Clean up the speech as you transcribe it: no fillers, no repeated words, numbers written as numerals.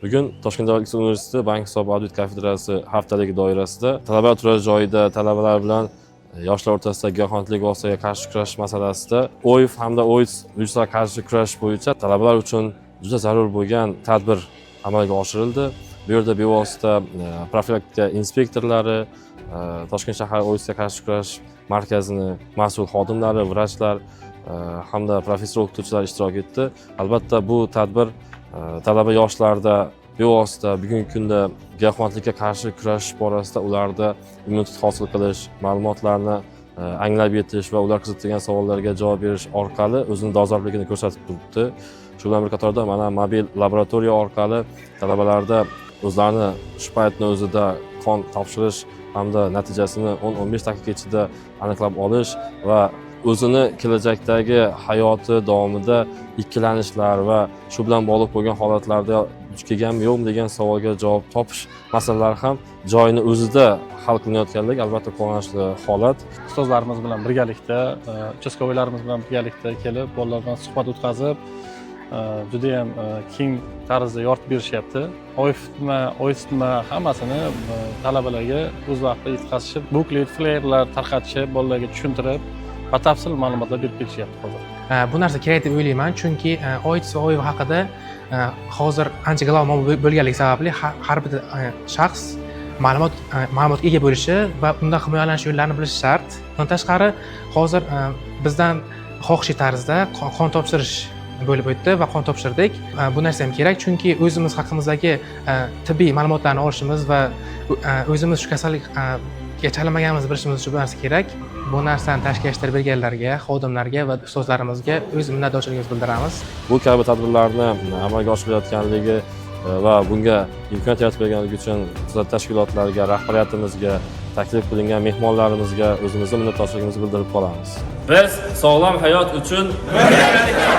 Bugun Toshkent davlat iqtisodiy universiteti bank hisob audit kafedrasi haftaligi doirasida talabalar turar joyida talabalar bilan yoshlar o'rtasida giyohvandlik vositaga qarshi kurashish masalasida OIV hamda OIDS viruslarga qarshi kurashish bo'yicha talabalar uchun juda zarur bo'lgan tadbir amalga oshirildi. Bu yerda bevosita profilaktika inspektorlari, Toshkent shahar OIDSga qarshi kurashish markazini mas'ul xodimlari, vrachlar hamda professor o'qituvchilar ishtirok etdi. Albatta, bu tadbir talaba yoshlarda bevosita bugungi kunda giyohvandlikka qarshi kurashish borasida ularda immunitet hosil qilish, ma'lumotlarni anglab yetish va ular qiziqtirgan savollarga javob berish orqali o'zini dolzarbligini ko'rsatib turibdi. Shu bilan bir qatorda mana mobil laboratoriya orqali talabalarda o'zlarini shu paytni o'zida qon topshirish hamda natijasini 10-15 daqiqa ichida aniqlab olish va o'zini kelajakdagi hayoti davomida ikkilanishlar va shu bilan bog'liq bo'lgan holatlarda duch kelganmi, yo'qmi degan savolga javob topish masalalari ham joyini o'zida hal qilinayotganligi, albatta, quvonchli holat. Ustozlarimiz bilan birgalikda, участковый larimiz bilan birgalikda kelib, bolalar bilan suhbat o'tkazib, judayam keng tarzda yoritib berishyapti. OIV nima, OIDS nima, hammasini talabalarga o'z vaqtida yetkazishib, buklet, flayerlar tarqatishib, bolalarga tushuntirib, batafsil ma'lumotlar berib kelishyapti hozir. Bu narsa kerak deb o'ylayman, chunki OIDS va OIV haqida hozir ancha global muammo bo'lganligi sababli har bitta shaxs ma'lumotga ega bo'lishi va undan himoyalanish yo'llarini bilishi shart. Undan tashqari, hozir bizdan xohishi tarzda qon topshirish bo'lib o'tdi va qon topshirdik. Bu narsa ham kerak, chunki o'zimiz haqimizdagi tibbiy ma'lumotlarni olishimiz va o'zimiz shu kasallikka chalinmaganimizni bilishimiz uchun bu narsa kerak. Bu narsani tashkillashtirib berganlarga, xodimlarga va ustozlarimizga o'z minnatdorchiligimizni bildiramiz. Bu kabi tadbirlarni amalga oshirilayotganligi va bunga imkoniyat yaratib berganligi uchun tashkilotlarga, rahbariyatimizga, taklif qilingan mehmonlarimizga o'zimizni minnatdorchiligimizni bildirib qolamiz. Biz sog'lom hayot uchun birgalikda.